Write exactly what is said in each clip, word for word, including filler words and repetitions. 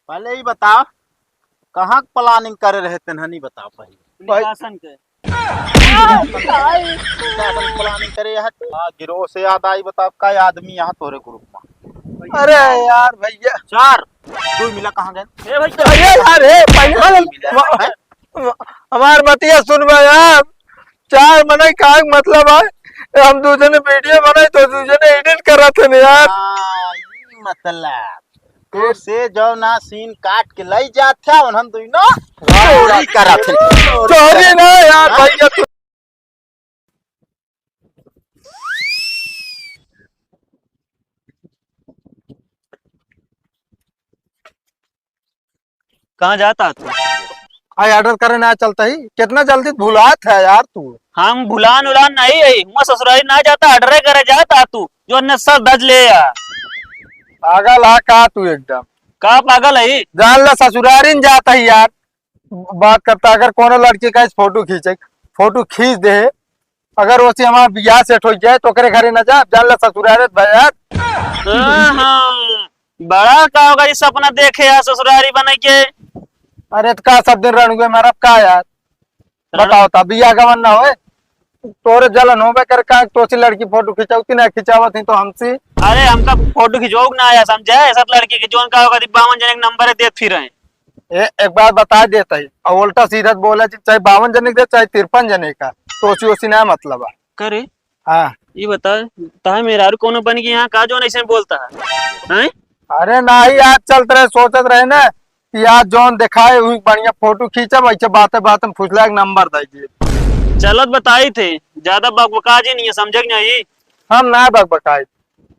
पहले ही बताओ, कहाँ क planning करे रहे तेनहनी, बताओ पहले। निकासन के। निकासन planning करे है। हाँ, गिरोह से याद आई, बताओ, कै आदमी यहाँ तोरे group में? अरे यार भैया। चार। दुइ मिला कहाँ गए? ए भैया। अरे यार, हे, पहले मिला। म-, म-, हमार बतिया सुनबा यार। चार मनई का मतलब है, हम दू जने video बनाई तो दू जने edit करत हन यार। हाँ, ई मतलब। तो से जो ना scene काट के लई जात है, उन्हन दुइनो चोरी करत है। चोरी ना यार, हाँ? भैया तू कहाँ जाता तू? आई order करे ना चलता ही, कितना जल्दी भुलात है यार तू। हम भुलान उलान नहीं है, हुआ ससुरारी ना जाता, order करे जाता तू, जो अन्य सर दज ले आ। पागल हा का तू एकदम? का पागल है? जान ले ससुरारी न जाता ही यार। बात करता, अगर कोनो लड़की का इस photo खींचे, photo खींच दे, अगर ओसे हमार बियाह set होइ जाए तो ओकरे घरे न जा, जान ले ससुरारे भैया। हाँ, हाँ, बड़ा का होगा ये सपना देखे यार ससुरारी बने के। अरे तो का सब दिन रणुए में रब का यार? रण- बताओ ता बियाह गवन ना होए, तोरे जलन होबे करे का, तोसी लड़की photo खिंचावती ना खिंचावत ही तो हमसे। अरे हमका photo खिंचवाऊ ना आया समझे, ऐसा लड़की के जोन का होगा बावन जने के number देत फिर रहे। ए, एक बात बता देता ही, और उल्टा सीधा बोला जी, चाहे बावन जने के दे, चाहे तिरपन जने का, तो ओसी ओसी ना मतलब है। करे? हाँ। ये बता, ताहे मेहरारू कोनो बन के यहाँ का जोन ऐसे बोलता है? हैं? अरे नाही, आज चलत रहे, सोचत रहे ना कि आज जोन देखाए हुई बढ़िया photo खींचब, ऐसे बातें बातें में फुसला के number दे दिए। चलत बताई थे, ज्यादा बकबका जी नहीं है, समझे कि नहीं? हम ना बकबकाई।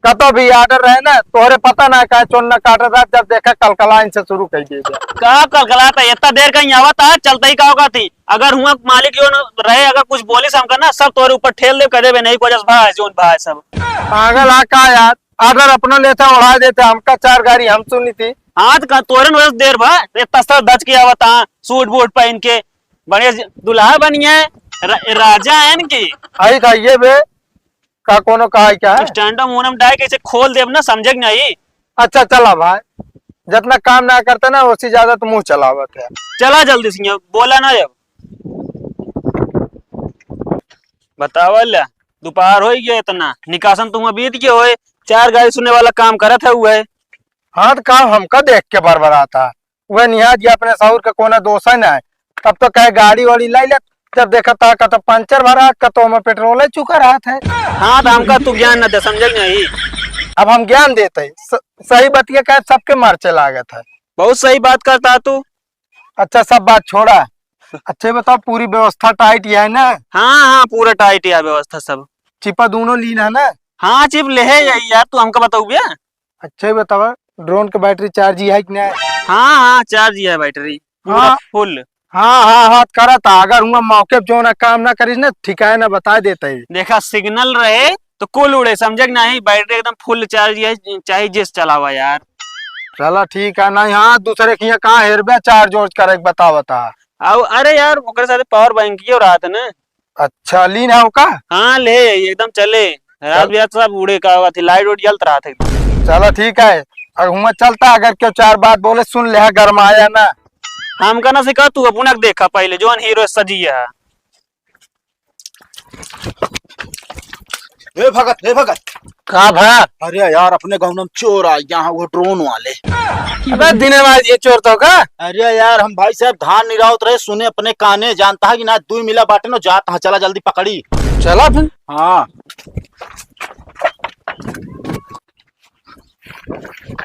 कतो भी order रहे ना, तोहरे पता ना काहे चोन्ना काटत रहा, जब देखा कलकलाइन से शुरू कर दिए। का कलकलाता? इतना देर कहीं आवत आ, चलता ही का होगा थी? अगर हुआ मालिक जो न रहे, अगर कुछ बोलिस हमका ना, सब तोहरे ऊपर ठेल दे, कह देबे नहीं, कोजस भाई, जोन भाई सब। पागल आ का यार, order अपना लेता, उड़ा देता, हमका चार गाड़ी हम सुनी थी। हाँ, तो का तोरन वजह से देर भा, इतना सर दच के आवत आ, suit बूट पहन के, बढ़िया ज-, दुल्हा बनिए, र-, राजा है न की। आई था ये बे, का कोनो कहा क्या है? Stand up मुंह में डाय कैसे खोल देब ना, समझे कि नहीं? अच्छा चला भाई, जितना काम ना करते ना, उससे ज्यादा तो मुंह चलावत है। चला जल्दी से, बोला ना अब। बतावा ल्या, दोपहर हो गया इतना, निकासन तुम बीत गए होए, चार गाड़ी सुनने वाला काम करत है हुए। हाँ, तो काम हमका देख के बरबराता। वह निहार जी अपने सहुर का कोनो दोष है ना। तब तो कहे गाड़ी वाड़ी लाई ले, जब देखा ता का तो पंचर भरा, का तो हमें पेट्रोल ही चुका रहा था। हाँ, तो हमका तू ज्ञान न दे, समझे कि नहीं? अब हम ज्ञान देते हैं। स-, सही बतिया कहे, सबके मर्चे लागत है। बहुत सही बात करता है तू। अच्छा, सब बात छोड़ा। अच्छा, ये बताओ, पूरी व्यवस्था tight ही है ना? हाँ, हाँ, पूरा tight ही है व्यवस्था सब। चिपा दोनों लीन है ना? हाँ, चिप ले है यही यार, तू हमका बताऊ भैया। अच्छा, ये बतावा, drone के battery charge ही है कि नहीं? हाँ, हाँ, charge ही है battery, पूरा हाँ। Full। हाँ, हाँ, हाँ, करत आ। अगर हुआ मौके पे जो ना काम ना करिस ना, ठिकाए ना बता देते ही। देखा, signal रहे तो कुल उड़े, समझे कि नहीं? Battery एकदम full charge है, चाहे जिस चलावा यार। चला ठीक है, नहीं हाँ, दूसरे के यहाँ कहाँ हेरबे charge ओर्ज करे के बतावत आ। आओ, अरे यार, ओकरे साथे power bank ही रहा था ना। अच्छा, लीन है ओका? हाँ, ले, एकदम चले। रात चल। बिरात सब उड़े का, अथी light उइट जलत रहत है एकदम। चला ठीक है, अब हुआं चलता, अगर क्यों चार बात बोले सुन ले, गरमाया ना। हमका ना सिखा, तू अपना देखा पहले, जौन हीरो सजिया है। ए भगत, ए भगत। का भा? अरे यार, अपने गाँव में चोर आ गया है, वो drone वाले। अबे दिने बाद ये चोर तो का? अरे यार, हम भाई साहब धान निरावत रहे, सुने अपने काने, जानता है कि ना, दुई मिला बाटे नो जात, हाँ, चला जल्दी पकड़ी। चला फिर। हाँ।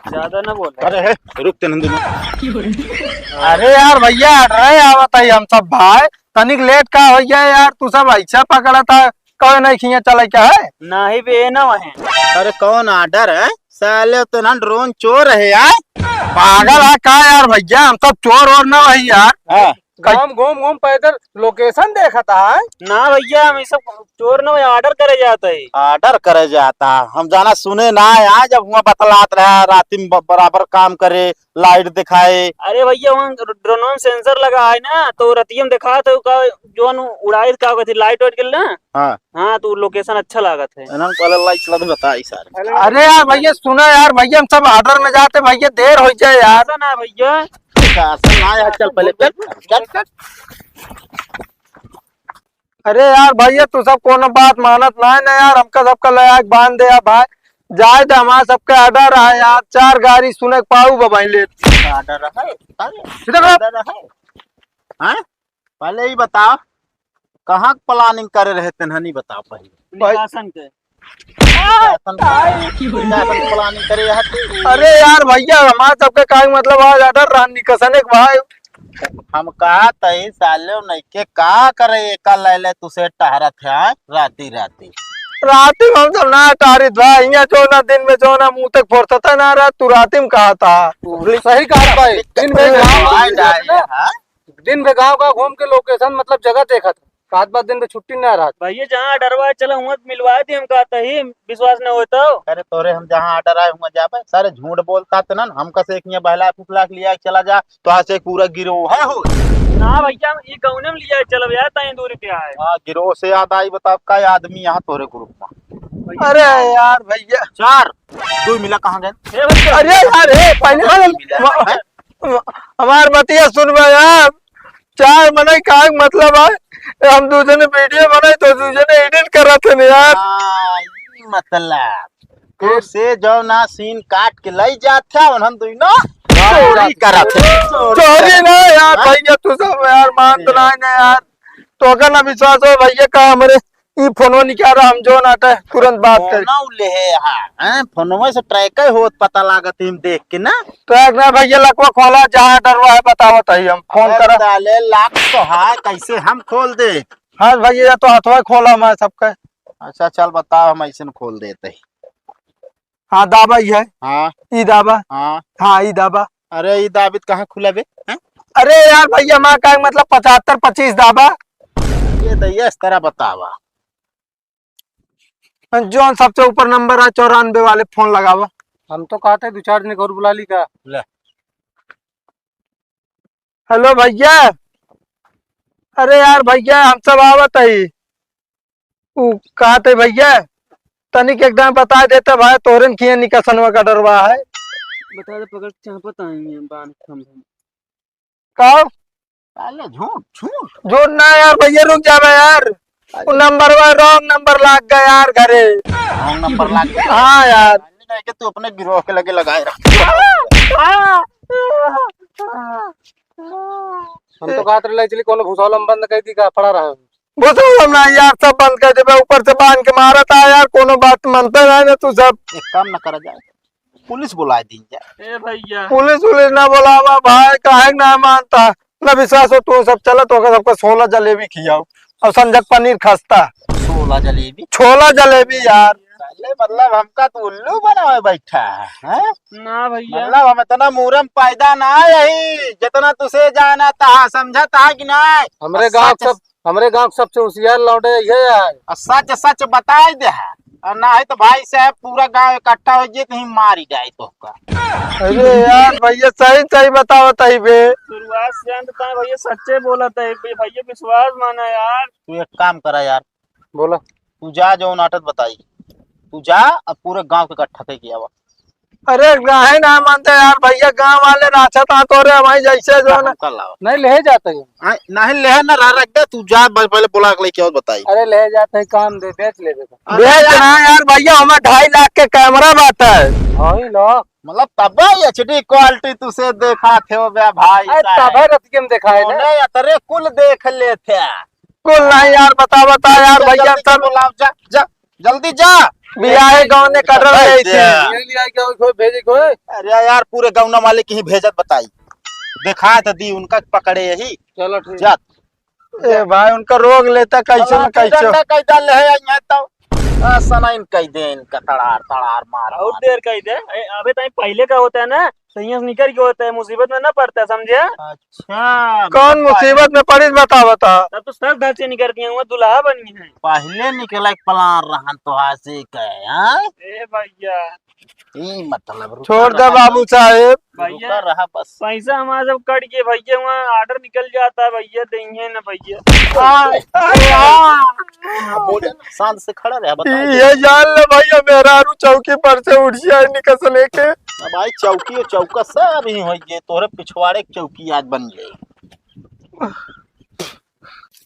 ज्यादा ना बोल। अरे हे, रुक ते नंदू। अरे यार भैया, order आवत है, हम सब भाई, तनिक late का हो गया यार, तू सब ऐसा पकड़ा था, कहो नहीं खिया चला क्या है? नहीं बे, ना वहे। अरे कौन order है? साले तो ना drone चोर है यार। पागल है का यार भैया, हम सब चोर और ना वही यार। हाँ। कई- घूम, घूम, घूम पैदल location देखत है। ना भैया, हम ई सब चोर न, order करे जात है। Order करे जाता, हम जाना सुने ना है, जब हुआ बतलात रहा, राती में ब-, बराबर काम करे, light दिखाए। अरे भैया, वहाँ ड्रोन में sensor लगा है ना, तो रतिया में दिखात है का, जौन उड़ाई का कहती, light वाइट के ना। हाँ। हाँ, तो location अच्छा लागत है। इन्हन वाला light लग बताई सारे। अरे यार भैया, सुना यार भैया, हम सब order में जाते भैया, देर हो जाए यार। ऐसा ना भैया। ऐसा ना यार, चल पहले, चल, चल, चल। अरे यार भैया, तू सब कोनो बात मानत ना है ना यार, हमका सबका ले आके बांध दे यार भाई। जाए दे, हमार सबके order है यार, चार गाड़ी सुने के पाऊ बा भाई ले। Order है? अरे, सीधा करो। Order है? हाँ? पहले ही बताओ, कहाँ के planning करे रहे तेनहनी, बताओ पहले। निकासन के। निकासन के, निकासन के planning करे रहे तू। अरे यार भैया, हमार सबके काहे मतलब आज order रहा निकासन के भाई। हम कहा तई साले नइके का करे, एका ले ले तुसे टहरत है राती राती। राती में हम सब ना टहरित भाई, यहाँ जो ना दिन में जो ना मुँह तक फुर्सत ना रहा, तू राती में कहा था। सही कहा भाई, दिन में भाई, भाई, हाँ? दिन भर गाँव गाँव घूम के location, मतलब, जगह देखत है। रात बात दिन भर छुट्टी ना रहत। भैया, जहाँ order है, चलो, हुआँ मिलवा दी, हम कहत ही, विश्वास न होय तो। अरे, तोरे हम जहाँ order आए, हुआँ जाबे? सारे झूठ बोलता त ना, हमका से एक हियाँ बहला फुसला के लिया के चला जा, तो आज से पूरा गिरोह है हो। ना भैया, हम ई गौने में लिया के चलब यार, तई दूरी पे आए। हाँ, गिरोह से याद आई, बता, का आदमी यहाँ तोरे group में? अरे यार भैया। चार, दो मिला कहाँ गए? ए भैया। अरे यार, ए, पहले मिला। हमार बतिया सुन बे यार, चार मनई का मतलब है, हम दू जने video बनाई तो दू जने edit करत हन यार। हाँ, ई मतलब। तो से जो ना scene काट के लई जात है, उन्हन दोनों चोरी करत है। चोरी ना यार, हाँ? भैया तू सब यार मान तो ना है ना यार, तो अगर ना विश्वास हो भैया का हमरे ई फोनवा निकाल रहा, हम जो नाटे तुरंत बात कर। फोनवा ले है, हाँ, हैं? फोनवा से track होत पता लागत है, हम देख के ना। Track ना भैया, लकवा खोला, जहाँ डरवा है बतावत है, हम फोन अरे करा। साले, lock तो है, कैसे हम खोल दे? हाँ भैया, या तो हथवा खोला हमारे सबके। अच्छा चल बताओ, हम ऐसे न खोल देते हैं। हाँ, दाबा ई है। हाँ। ई दाबा। हाँ। हाँ, ई दाबा। अरे, ई दाबित कहाँ खुला बे? हैं? अरे यार भैया, हमार का मतलब पचहत्तर पच्चीस दाबा। ये तो ये इस तरह बतावा। जौन सबसे ऊपर नंबर है, चौरानबे वाले फोन लगावा। हम तो कहते हैं, दो चार जने और बुला ली का? ले। हेलो भैया, अरे यार भैया, हम सब आवत हई। उ कहत है भैया, तनिक एकदम बताइ देता भाई, तोहरेन किहे निकसनवा का डरवा है। बता दे, पकड़ के चापत आई हैं बांध खंभ में। का? साले झूठ, झूठ। झूठ ना यार भैया, रुक जावे यार। अरे। वो नंबरवा wrong नंबर लाग गया यार घरे। Wrong नंबर लाग गया? हाँ यार। नहीं कि तू अपने गिरोह के लगे लगाए रख। हम तो कहत रहे, चली कोनो भूसावला में बंद कर दी का, पड़ा रहा। भूसावला में ना यार, सब बंद कर देबे, ऊपर से बांध के मारत आ यार, कोनो बात मानते नहीं ना तू सब। एक काम ना करा जाए, पुलिस बुलाए दी जाए। ए भैया। पुलिस उलिस ना बुलावा भाई, काहे ना मानता, ना विश्वास हो तू सब चला, तो सबको छोला जलेबी खियाओ और संजक पनीर खस्ता। छोला जलेबी? छोला जलेबी यार। साले, मतलब, हमका तो उल्लू बनावे बैठा है, हैं? ना भैया। मतलब, हम इतना मूरम पैदा ना यही, जितना तुसे जाना था, समझा था कि नहीं? हमरे गांव के सब, हमरे गांव के सबसे होशियार लौंडे ये है। और सच सच बताई दे है, और ना है तो भाई साहब पूरा गांव इकट्ठा हो जाए, कहीं मारी जाए तो का। अरे यार भैया, सही सही बतावत है बे। शुरुआत से अंत तक भैया सच्चे बोलत है बे, भैया विश्वास माना यार। तू एक काम करा यार, बोला। तू जा, जौन आटत बताई, तू जा, अब पूरे गांव के इकट्ठा करके आवा। अरे काहे ना मानते यार भैया, गांव वाले राछा ता तो रे भाई, जैसे जो ना। हमका लावा। नहीं ले जाते हैं। आ, नहीं ले ना, रह रख दे, तू जा, ब-, पहले बुला के लेके आओ, बताई। अरे ले जाते हैं, काम दे, बेच ले बेटा। अरे बेच यार। ना यार भैया, हमें ढाई लाख के कैमरा बात है। ढाई लाख? मतलब तब H D quality तुसे देखा थे हो बे भाई अरे साहब। तब है रतिया में देखा है ना। उन्हें अतरे कुल देख ले थे। कुल नहीं यार, बता, बता यार, जा, भैया जल्दी सब। बुलाओ, जा, जा, जल्दी जा। बियाहे गाँव ने कटर भाई रही थी। जा। ये लिया क्या, कोई भेजे कोई? अरे यार, पूरे गाँव वाले की ही भेजत बताई। देखा तो दी उनका पकड़े यही। चलो ठीक। जा। ए भाई, उनका रोक लेता कैसे न कैसे। डंडा कैसे ले है यहाँ तो? ऐसा नहीं कह दे इनका तड़ार, तड़ार मार, और मार। देर कह दे। ए, अबे ताई पहले का होता है ना, सही से निकल के होता है, मुसीबत में ना पड़ता है, समझे? अच्छा, कौन मतलब मुसीबत में पड़ी, बता, बता। तब तो सब घर से निकल दिए हुए, दुल्हा बनी है। पहले निकले के प्लान रहन तो हासी के, हाँ? ए भैया। ई मतलब रुका छोड़ दे रहा बाबू तो। साहेब। भैया, रुका रहा बस। पैसा हमारा सब कट गया भैया, वहाँ order निकल जाता है भैया, देंगे ना भैया। आ, अरे आ। हाँ, बोले ना, शांत से खड़ा रहे, बता दे। ये जान ले भैया, मेहरारू चौकी पर से उठ जाए निकस लेके। अब भाई चौकी और चौका सब ही हो गए, तोहरे पिछवाड़े के चौकी आज बन गई।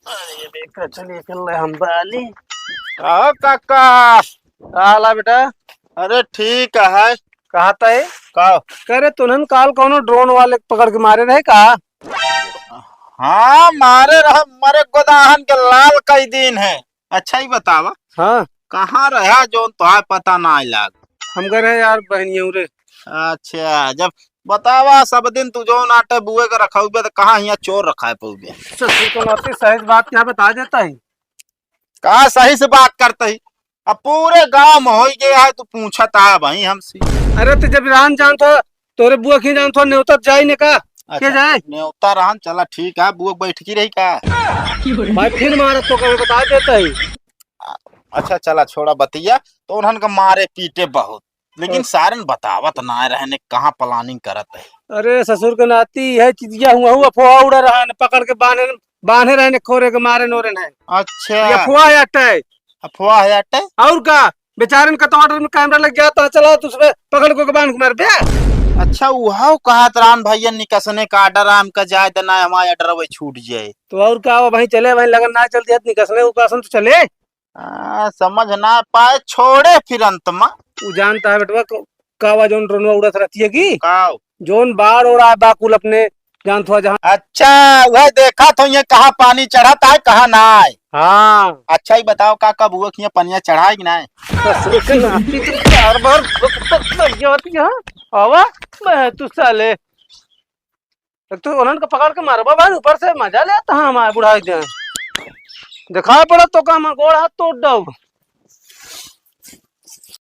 अरे बेटा, चलिए, चल रहे हम बाली। का काका? का हाल है बेटा? अरे ठीक है। कहाँ तय? का? करे तुनन काल कौनो drone वाले के पकड़ के मारे रहे का? हाँ, मारे रहा, मारे गोदाहन के लाल कई दिन है। अच्छा ही बतावा, हाँ। कहाँ रहा जौन तोहार पता ना लाग? हम गए रहे यार बहनियों रे। अच्छा, जब बतावा सब दिन तू जौन आटे बुए के रखउबे त कहाँ हियाँ चोर रखाए पउबे? ससुर को नाती सही से बात क्या बता देता है? का सही से बात करते ही? अब पूरे गांव में हो गया है, तू पूछत आ भाई हमसे। अरे तो जब रान जान था, तोरे बुआ की जान था, न्योता जाई ने का? के अच्छा, जाए? न्योता रहन, चला ठीक है, बुआ बैठ की रही का? भाई फिर मारत तो कभी बता देता ही। अच्छा चला छोड़ा बतिया, तो उन्हन का मारे पीटे बहुत, लेकिन हाँ। सारन बतावत ना रहने कहाँ planning करत है। अरे ससुर के नाती है चिजिया हुआ हुआ अफवाह उड़ा रहा है, पकड़ के बांधे, बांधे रहने खोरे के मारे नोरे ने। अच्छा। ये अफवाह है अट्टे। अफवाह है अट्टे? और का? बेचारन का तो order में camera लग गया था, चला तो उसमें पकड़ को के बांध के मार बे। अच्छा, उहाव कहत राम भैया निकसने का order आम का जाए त ना हमारे order वही छूट जाए। तो और का हो भाई, चले भाई लगन ना चल दिया निकसने उकसन तो चले। आ, समझ ना पाए, छोड़े फिर अंत में। उ जानता है बेटवा क-, कावा जौन ड्रोनवा उड़त रहती है कि काव? जौन बाढ़ हो रहा है बाकुल अपने जानत हुआ जहाँ। अच्छा, वह देखा तो ये कहाँ पानी चढ़त है, कहाँ ना है। हाँ। अच्छा ही बताओ का कब हुआ कि ये पनिया चढ़ा है कि ना है? बस एक नाती तो चार बार भुक तक लग जाती है। आवा, मैं तू साले। एक तो उन्हन के पकड़ के मारबा भाई, ऊपर से मजा ले आता है हमारे बुढ़ाई दे। दिखाई पड़ा तो का हम गोड़ हाथ तोड़ दो।